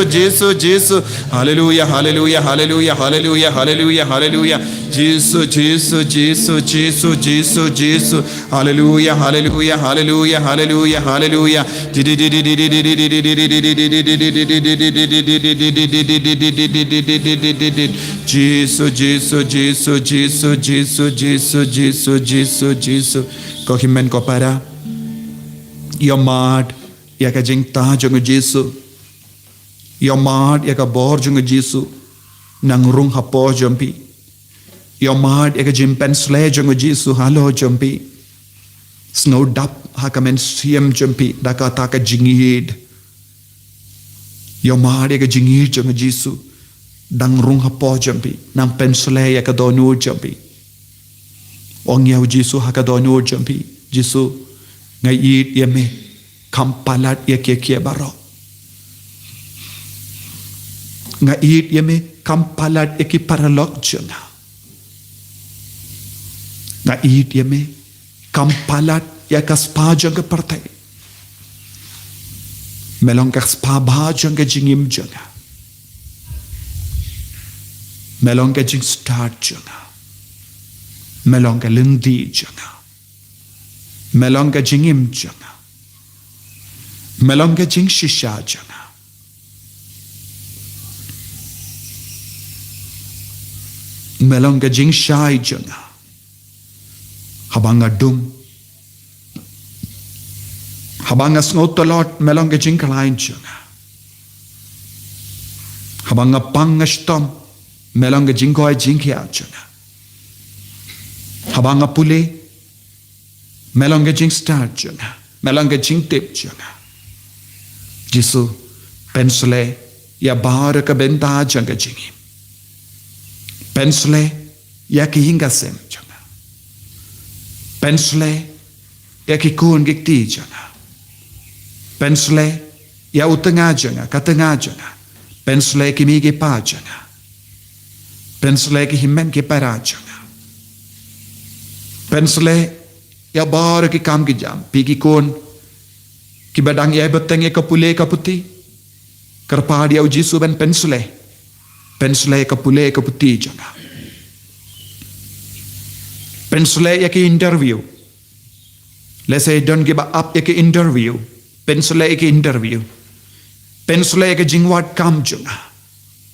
Jisu, Jisu. Haleluya, haleluya, haleluya, haleluya, haleluya, haleluya. Jisu, Jisu, Jisu, Jisu, Jisu, Jisu. Haleluya, haleluya, haleluya, haleluya, haleluya. Jisu, Jisu, Jisu, Jisu, Jisu, Jisu, Jisu, Jisu, Jisu. Ko hynmen ko para, ïa mad ïa ka jingtah jong u Jisu. Ïa mad ïa ka bor jong u Jisu nang rung hapoh jong phi. Ïa mad ïa ka jingpynsleh jong u Jisu halor jong phi. Sngewdap ha ka mynsiem jong phi da kata ka jingïeit. Ïa mad ïa ka jingïeit jong u Jisu dang rung hapoh jong phi, nang pynsleh ïa ka dohnud jong phi. Ong ïa u Jisu ha ka dohnud jong phi, Jisu, nga ïeit ïa me kham palat ïa kiei kiei baroh. Nga ïeit ïa me kham palat ïa ki paralok jong nga. Nga ïeit ïa me kham palat ïa ka spah jong ka pyrthei. Me long ka spah bha jong ka jingim jong nga. Me long ka jingstad jong nga. Me long ka lynti jong nga. Me long ka jingim jong nga. Me long ka jingshisha jong nga. Me long ka jingshai jong nga. Haba nga dum, haba nga sngew tlot, me long ka jingkhlaiñ jong nga. Haba nga pang nga shitom, me long ka jingkoit jingkhiah jong nga. Haba nga pule, me long ka jingstad jong nga. Me long ka jingtip jong nga. Jisu, pynsleh ïa baroh ka bynta jong ka jingim. Pynsleh ïa ka ïing ka sem jong nga. Pynsleh ïa ki khun ki kti jong nga. Pynsleh ïa u tnga jong nga, ka tnga jong nga. Pynsleh ki mei ki pa jong nga. Pynsleh ki hynmen ki para jong nga. Pynsleh ïa baroh ki kam ki jam, phi ki khun kiba dang ïai bteng ïa ka pule ka puthi. Kyrpad ïa u Jisu ban pynsleh. Pynsleh ïa ka pule ka puthi jong nga. Pynsleh ïa ki interview. Lehse don kiba ap ïa ki interview. Pynsleh ïa ki interview. Pynsleh ïa ka jingwad kam jong nga.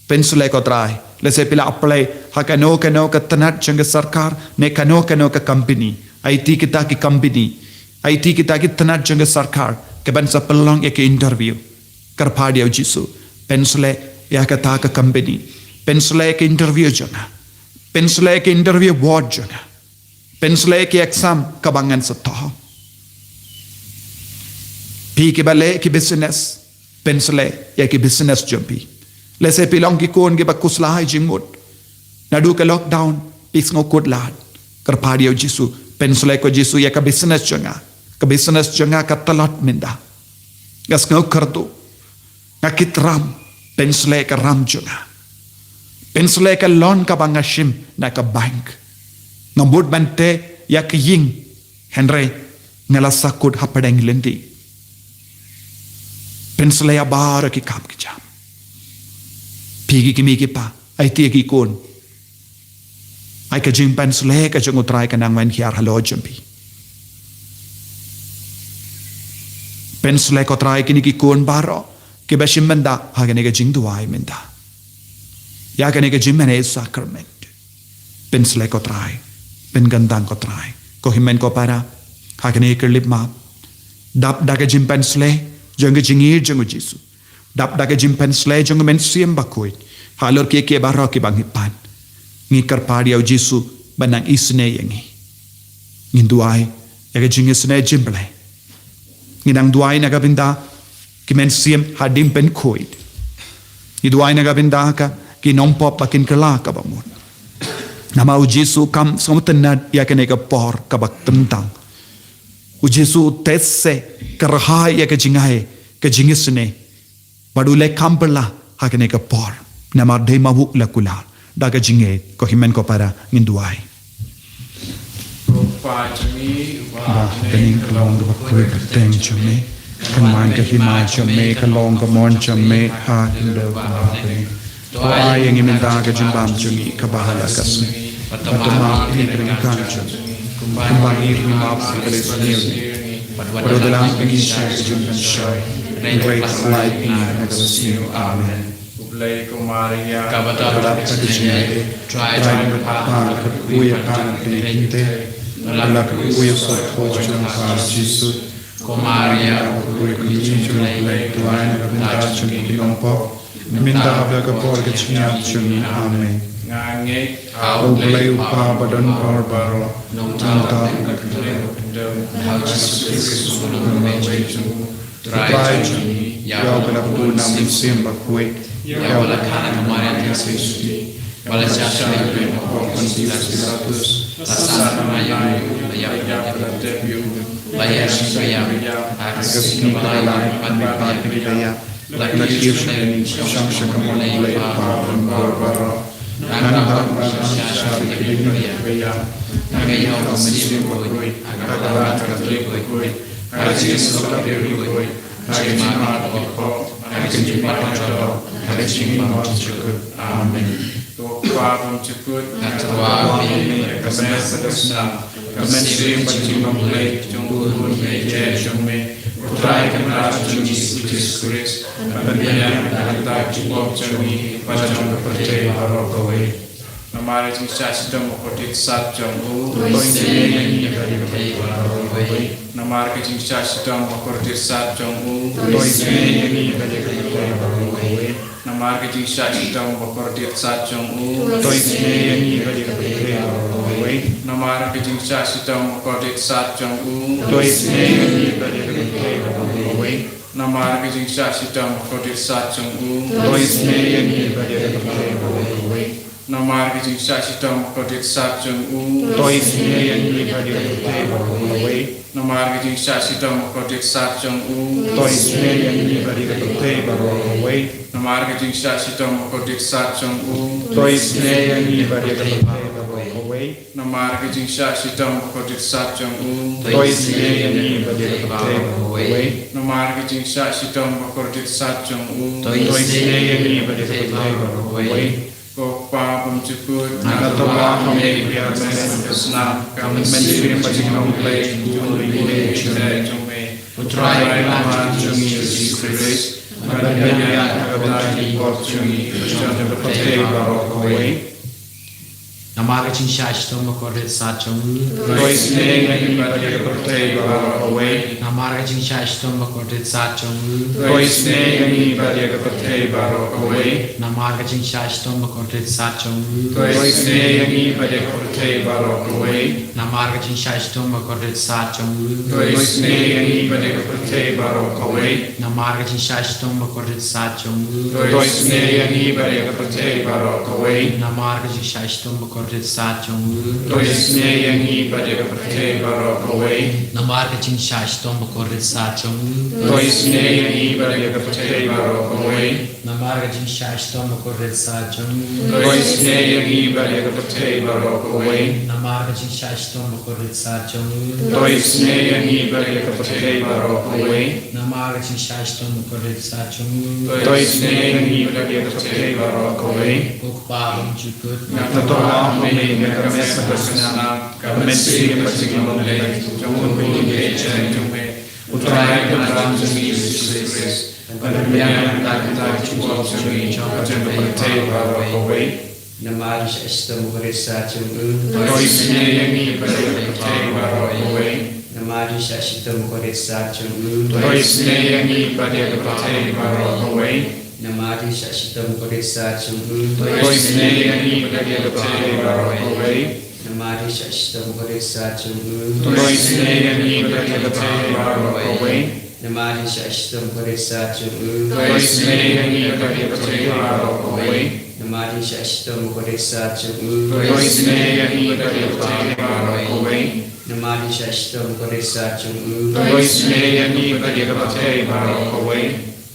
Pynsleh ko Trai. Lehse phi la apply ha kano kano ka tnat jong ka sorkar ne kano kano ka company. Aiti kita ki company, aiti kita ki tnat jong ka sorkar kiban sa pynlong ïa ka interview. Kyrpad ïa u Jisu, pynsleh ïa kata ka company. Pynsleh ïa ka interview jong nga. Pynsleh ïa ka interview board jong nga. Pynsleh ïa ki exam kaba ngan sa thoh. Phi kiba leh ki business, pynsleh ïa ki business jong phi. Lehse phi long ki khun kiba khuslai jingmut. Naduh ka lockdown phi sngewkhuslai. Kyrpad ïa u Jisu, pynsleh ko Jisu ïa ka business jong nga. Ka business jong nga ka tlot mynta. Nga sngew kyrduh. Nga kit ram, pynsleh ka ram jong nga. Pynsleh ka loan kaba nga shim na ka bank. Nga mut ban teh ïa ka ïing, hynrei nga la sahkut hapdeng lynti. Pynsleh ïa baroh ki kam ki jam. Phi ki kmie ki kpa, aiti ïa ki khun. Ai ka jingpynsleh ka jong u Trai ka nang wan hiar halor jong phi. Pynshlei ko Trai kine ki khun baroh kiba shim bynta ha kane ka jingduwai mynta ïa kane ka jingmane sakrament. Pynshlei ko Trai, pynkyntang ko Trai, ko hynmen ko para, ha kane ka khyllipmat. Dap da ka jingpynshlei jong ka jingïeit jong u Jisu, dap da ka jingpynshlei jong u Mynsiem Bakhuid halor kiei kiei baroh kiba ngi pan. Ngi kyrpad ïa u Jisu ban nang isynei ïa ngi. Ngin duwai ïa ka jingisynei jong U Blei. Ngi nang duwai na ka bynta ki mynsiem hadien pynkhuid. Ngi duwai na ka bynta ka ki nongpop ba kin kylla kaba mut. Namar u Jisu kam sngewtynnad ïa kane ka por kaba tyngtang. U Jisu u test se kyrhai ïa ka jingai ka jingisynei. Bad u leh kam pela ha kane ka por. Namar dei ma u la kular da ka jingïeit. Ko hynmen ko para, ngin duwai. Ko Pa jong ngi uba ha bneng, ka long kaba kyrteng jong me, kan wan ka hima jong me, ka long ka mon jong me ha khyndew ba ha bneng. To ai ïa ngi mynta ka jingbam jong ngi kaba ha la ka sngi. Bad to map ïa ngi ka jingkam jong ngi, kumba ngi ruh ngi map ïa ki ba la sniew ïa ngi. Bad wat ïalam ïa ngi sha ka jingpynshoi, hynrei pat pyllait ïa ngi na kaba sniew. Amen. U Blei, ko Maria kaba don ka jingïeit, Trai jong U Kpa, la kyrkhu ïa pha na pdeng ki kynthei, la kyrkhu ïa u soh jong pha Jisu. Ko Maria, ko Kmie jong U Blei, to ai na ka bynta jong ngi ki nongpop, mynta bad ha ka por ka jingïap jong ngi. Amen. Nga ngeit ha U Blei U Kpa ba don bor baroh, nangta bad ha ka khyndew, bad ha U Jisu Khrist u Nongpynim jong ngi, Trai jong ngi, ïa uba la bun na u Mynsiem Bakhuid, ïa uba la kha na ka Maria Theisotti, ba la shah sha ïing u Pontius Pilatus, la sah na ka bnai, la ïap, la tep ïa u, la ïasyllok ïa u ha ka sngi kaba lai, bad ha ka sngi kaba lai, la kiew sha ka mon U Blei Kpa ba don bor baroh. Nangta bad la shah sha ïing u Blei Kpa, la ïoh u Mynsiem Bakhuid ha ka kyrdan ka Katolik Bakhuid, ha ka jingïasyllok ïa ki riewkhuid, ha ka jingmap ïa ki pop, ha ka jingpynpaw, ha ka jingmap jingkhuid. Amen. Ko Pa bymjukut, nga tyrwa ïa me ha ka mes bad ka snam, ka mynsiem bad ka jinglong Blei jong u Khun bapher jong me, U Trai Kynrad jong ngi U Jisu Khrist, ban pynbiang ïa ka bynta ka jingpop jong ngi bad jong ka pyrthei baroh kawei. Namar ka jingshah shitom bakordit sat jong u, to isynei ïa ngi bad ïa ka pyrthei baroh kawei. Namar ka jingshah shitom bakordit sat jong u, to isynei ïa ngi bad ïa ka pyrthei baroh kawei. Namar ka jingshah shitom bakordit sat jong u, to isynei ïa ngi bad ïa ka pyrthei baroh kawei. Namar ka jingshah shitom bakordit sat jong u, to isynei ïa ngi bad ïa ka pyrthei baroh kawei. Namar ka jingshah shitom bakordit sat jong u, to isynei ïa ngi bad ïa ka pyrthei baroh kawei. Namar ka jingshah shitom bakordit sat jong u, to isynei ïa ngi bad ïa ka pyrthei baroh kawei. Namar ka jingshah shitom bakordit sat jong u, to isynei ïa ngi bad ïa ka pyrthei baroh kawei. Namar ka jingshah shitom bakordit sat jong u, to isynei ïa ngi bad ïa ka pyrthei baroh kawei. Namar ka jingshah shitom bakordit sat jong u, to isynei ïa ngi bad ïa ka pyrthei baroh kawei. Namar ka jingshah shitom bakordit sat jong u, to isynei ïa ngi bad ïa ka pyrthei baroh kawei. Ko Pa bymjukut, nga tyrwa ha me ïa ka mes bad ka snam, ka mynsiem bad ka jinglong Blei jong u Khun bapher jong me, U Trai Kynrad jong ngi U Jisu Khrist, ban pynbiang ïa ka bynta ka jingpop jong ngi bad jong ka pyrthei baroh kawei. Namar ka jingshah shitom bakordit sat jong u, to isynei ïa ngi bad ïa ka pyrthei baroh kawei. Namar ka jingshah shitom bakordit sat jong u, to isynei ïa ngi bad ïa ka pyrthei baroh kawei. Namar ka jingshah shitom bakordit sat jong u, to isynei ïa ngi bad ïa ka pyrthei baroh kawei. Namar ka jingshah shitom bakordit sat jong u, to isynei ïa ngi bad ïa ka pyrthei baroh kawei. Namar ka jingshah shitom bakordit sat jong u, to isynei ïa ngi bad ïa ka pyrthei baroh kawei. Namar ka jingshah shitom bakordit sat jong u, to isynei ïa ngi bad ïa ka pyrthei baroh kawei. Namar ka jingshah shitom bakordit sat jong u, to isynei ïa ngi bad ïa ka pyrthei baroh kawei. Namar ka jingshah shitom bakordit sat jong u, to isynei ïa ngi bad ïa ka pyrthei baroh kawei. Namar ka jingshah shitom bakordit sat jong u, to isynei ïa ngi bad ïa ka pyrthei baroh kawei. Namar ka jingshah shitom bakordit sat jong u, to isynei ïa ngi bad ïa ka pyrthei baroh kawei. Ko Pa bymjukut, nga tyrwa ha me ïa ka mes bad ka snam, ka mynsiem bad ka jinglong Blei jong u Khun bapher jong me, U Trai Kynrad jong ngi Jisu Khrist, ban pynbiang ïa kata ka jingkwah jong ngi, jong ka jingpyrthei baroh kawei. Namar jingshah shitom bakordit sat jong u. To isynei ïa ngi bad ïa ka pyrthei baroh kawei. Namar jingshah shitom bakordit sat jong u. To isynei ïa ngi bad ïa ka pyrthei baroh kawei. Namar jingshah shitom bakordit sat jong u. To isynei ïa ngi bad ïa ka pyrthei baroh kawei. Namar jingshah shitom bakordit sat jong u. To isynei ïa ngi bad ïa ka pyrthei baroh kawei. Namar jingshah shitom bakordit sat jong u. To isynei ïa ngi bad ïa ka pyrthei baroh kawei. Namar jingshah shitom bakordit sat jong u. To isynei ïa ngi bad ïa ka pyrthei baroh kawei. Namar jingshah shitom bakordit sat jong u. To isynei ïa ngi bad ïa ka pyrthei baroh kawei.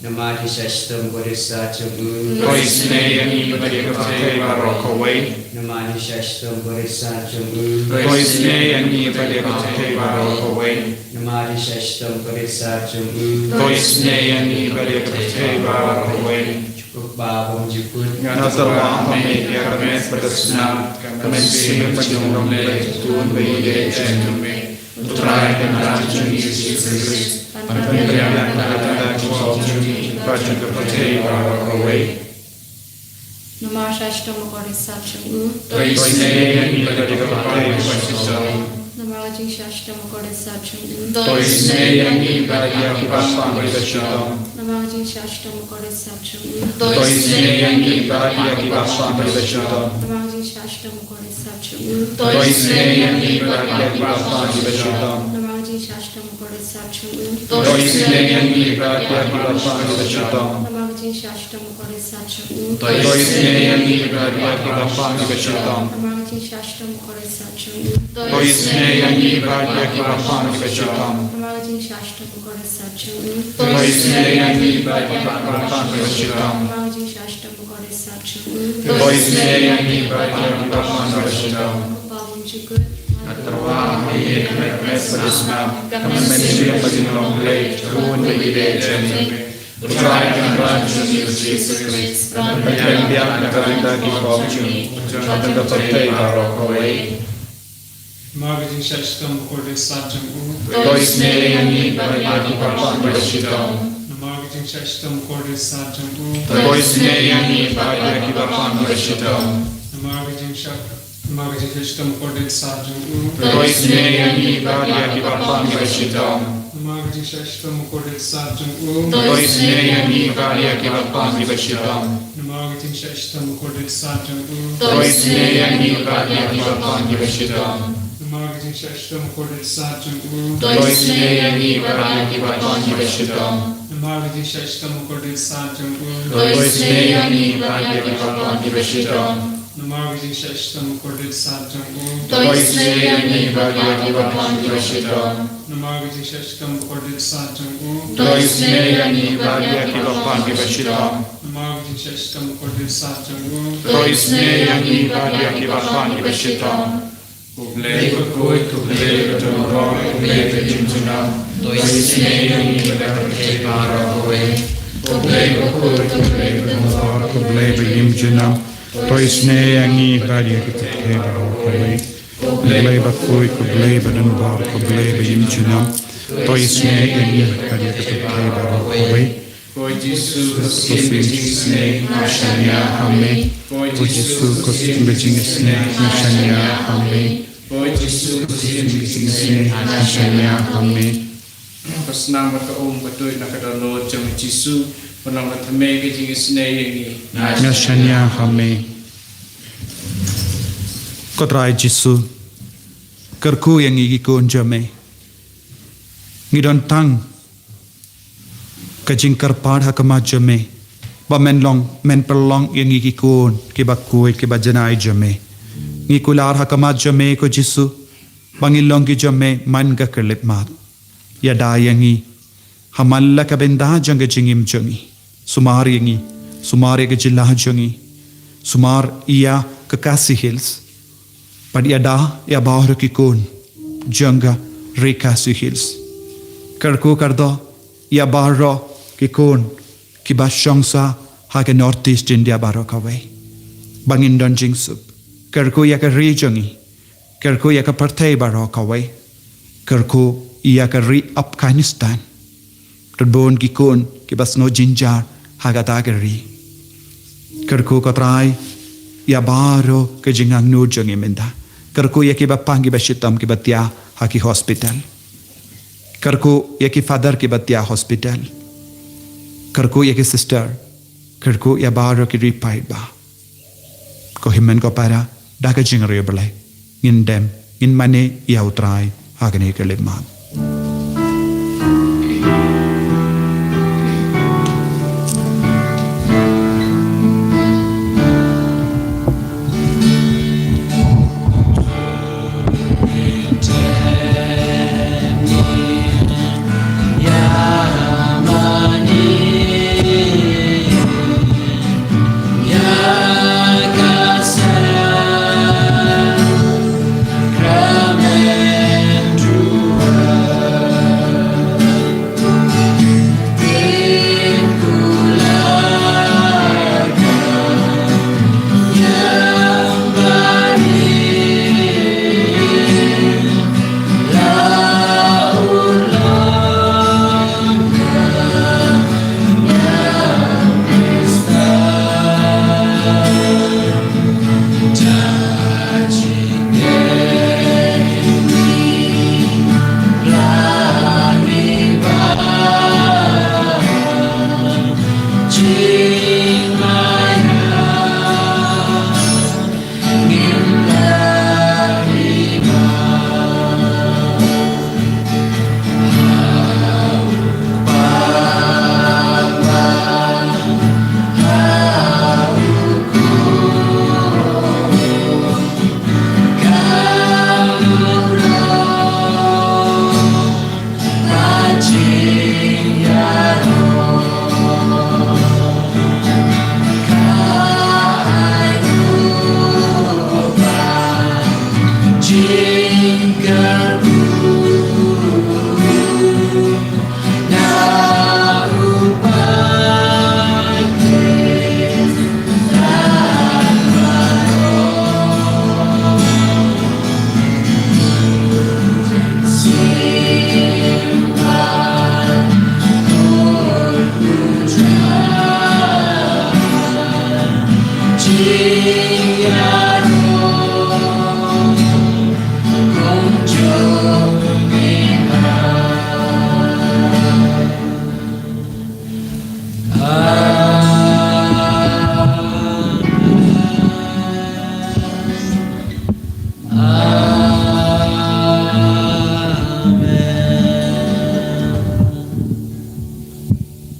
Namar jingshah shitom bakordit sat jong u. To isynei ïa ngi bad ïa ka pyrthei baroh kawei. Namar jingshah shitom bakordit sat jong u. To isynei ïa ngi bad ïa ka pyrthei baroh kawei. Namar jingshah shitom bakordit sat jong u. To isynei ïa ngi bad ïa ka pyrthei baroh kawei. Ko Kpa bymjukut. Nga tyrwa ha me ïa ka met bad ka snam, ka mynsiem bad ka jinglong Blei, to bun bad ïadei ïa me. U Trai Kynrad jong ngi Jisu Khrist, ban pynbiang ïa kata ka jingkwah jong ngi, bad jong ka pyrthei baroh kawei. Namar jingshah shitom bakordit sat jong u. To isynei ïa ngi bad ïa ka pyrthei bashitom. Namar jingshah shitom bakordit sat jong u. To isynei ïa ngi bad ïa ki bapang ki bashitom. Namar jingshah shitom bakordit sat jong u. To isynei ïa ngi bad ïa ki bapang ki bashitom. Namar jingshah shitom bakordit sat jong u. To isynei ïa ngi bad ïa ki bapang ki bashitom. Namar jingshah shitom bakordit sat jong u. To isynei ïa ngi bad ïa ki bapang ki bashitom. Namar jingshah shitom bakordit sat jong u. To isynei ïa ngi bad ïa ki bapang ki bashitom. Namar jingshah shitom bakordit sat jong u. To isynei ïa ngi bad ïa ki bapang ki bashitom. Namar jingshah shitom bakordit sat jong u. To isynei ïa ngi bad ïa ki bapang ki bashitom. Namar jingshah shitom bakordit sat jong u. To isynei ïa ngi bad ïa ki bapang ki bashitom. Ko Kpa bymjukut. Nga tyrwa ha me ïa ka met bad ka snam, ka mynsiem bad ka jinglong Blei, to bun bad ïadei ïa me. U Trai Kynrad jong ngi Jisu Khrist, ban pynbiang ïa kata ka jingkwah jong ngi, jong ka pyrthei baroh kawei. Namar jingshah shitom bakordit sat jong u. To isynei ïa ngi bad ïa ki bapang ki bashitom. Namar jingshah shitom bakordit sat jong u. To isynei ïa ngi bad ïa ki bapang ki bashitom. Namar jingshah, namar jingshah shitom bakordit sat jong u. To isynei ïa ngi bad ïa ki bapang ki bashitom. Namar jingshah shitom bakordit sat jong u. To isynei ïa ngi bad ïa ki bapang ki bashitom. Namar jingshah shitom bakordit sat jong u. To isynei ïa ngi bad ïa ki bapang ki bashitom. Namar jingshah shitom bakordit sat jong u. To isynei ïa ngi bad ïa ki bapang ki bashitom. Namar jingshah shitom bakordit sat jong u. To isynei ïa ngi bad ïa ki bapang ki bashitom. Namar jingshah shitom bakordit sat jong u. To isynei ïa ngi bad ïa ki bapang ki bashitom. Namar jingshah shitom bakordit sat jong u. To isynei ïa ngi bad ïa ki bapang ki bashitom. Namar jingshah shitom bakordit sat jong u. To isynei ïa ngi bad ïa ki bapang ki bashitom. Ko Blei bakhuid, ko Blei badonbor, ko Blei baïim junom. To isynei ïa ngi bad ïa ka pyrthei baroh kawei. Ko Blei bakhuid, ko Blei badonbor, ko Blei baïim junom. To isynei ïa ngi bad ïa ka pyrthei baroh kawei. Ko Blei bakhuid, ko Blei badonbor, ko Blei baïim junom. To isynei ïa ngi bad ïa ka pyrthei baroh kawei. Ko Jisu, ko Syiem ka jingisynei, nga shaniah ha me. Ko Jisu, ko Syiem ka jingisynei, nga shaniah ha me. Ko Jisu, ko Syiem ka jingisynei, nga shaniah ha me. Ka snam bad ka um ka tuid na ka dohnud jong u Jisu, ban long ka thymmei ka jingisynei ïa ngi. Nga shaniah ha me. Ko Trai Jisu, kyrkhu ïa ngi ki khun jong me. Ngi don tang ka jingkyrpad ha khmat jong me, ba men long, men pynlong ïa ngi ki khun kiba khuid, kiba janai jong me. Ngi kular ha khmat jong me ko Jisu, ba ngin long ki jong me man ka khyllipmat. Ïada ïa ngi ha man la ka bynta jong ka jingim jong ngi. Sumar ïa ngi, sumar ïa ka jylla jong ngi, sumar ïa ka Khasi Hills. Bad ïada ïa baroh ki khun jong ka ri Khasi Hills. Kyrkhu kyrdoh ïa baroh ki khun kiba shong sah ha ka North East India baroh kawei, ba ngin don jingsuk. Kyrkhu ïa ka ri jong ngi. Kyrkhu ïa ka pyrthei baroh kawei. Kyrkhu ïa ka ri Afghanistan. Bun ki khun kiba sngew jynjar ha kata ka ri. Kyrkhu ko Trai ïa baroh ka jingangnud jong ngi mynta. Kyrkhu ïa kiba pang kiba shitom kiba thiah ha ki hospital. Kyrkhu ïa ki father kiba thiah hospital. Kyrkhu ïa ki sister. Kyrkhu ïa baroh ki ri paidbah. Ko hynmen ko para, da ka jingriewblei ngin dem, ngin mane ïa U Trai ha kane ka lipmat.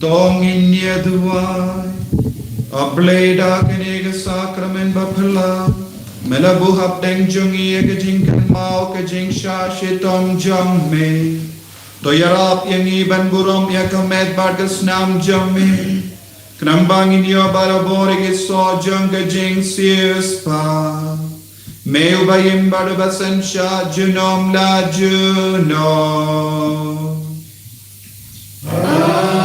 To ngin ïa duwai. A Blei, da kane ka sakramen baphylla, me la buh hapdeng jong ngi ïa ka jingkynmaw ka jingshah shitom jong me. To ïarap ïa ngi ban burom ïa ka met bad ka snam jong me, khnang ba ngin ïoh barabor ïa ki soh jong ka jingsiewspah. Me uba im bad uba synshar junom la junom. Amen.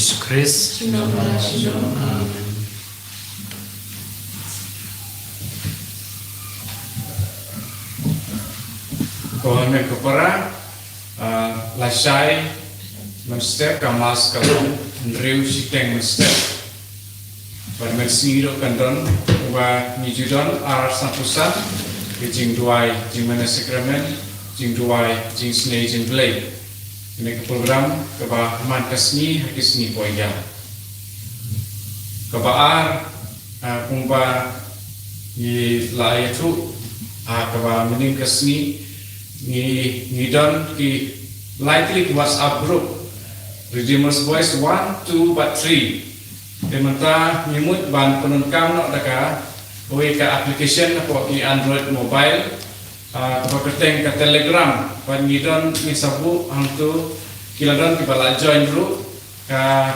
Jisu Khrist. Shalom, shalom. Amen. Ko hynmen ko para, ah, lashai mynstep ka Mass ka long hynriew shiteng mynstep. Bad mynsngi ruh kan don uba ngi ju don ar sangkusan, ka jingduwai jingmane sakramen, jingduwai jingsnei jingblei. Kane ka program kaba man ka sngi ha ki sngi poi ïa. Kaba ar, ah, kumba ngi la ïathuh, ah, kaba mynnin ka sngi ngi, ngi don ki lai tylli ki WhatsApp group, Redeemer's Voice one, two bad three. Te mynta ngi mut ban pyndonkam noh da ka, kawei ka application hapoh ki Android mobile, ah, kaba kyrteng ka Telegram. Bad ngi don, ngi sa buh hangto, ki la don kiba la join ruh, ka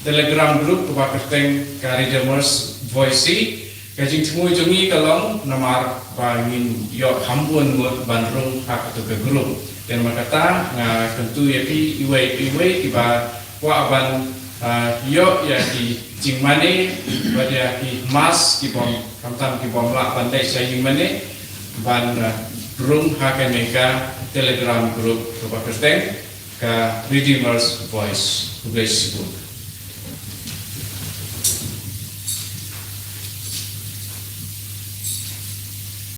Telegram group kaba kyrteng ka Redeemer's Voice. Ka jingthmu jong ngi ka long namar ba ngin ïoh kham bun ngut ban rung ha kato ka group. Te namar kata nga kyntu ïa phi iwei iwei kiba kwah ban, ah, ïoh ïa ki jingmane bad ïa ki Mass ki bym, khamtam ki bym lah ban leit sha ïingmane, ban, ah, rung ha kane ka Telegram group kaba kyrteng ka Redeemer's Voice. Khublei shibun.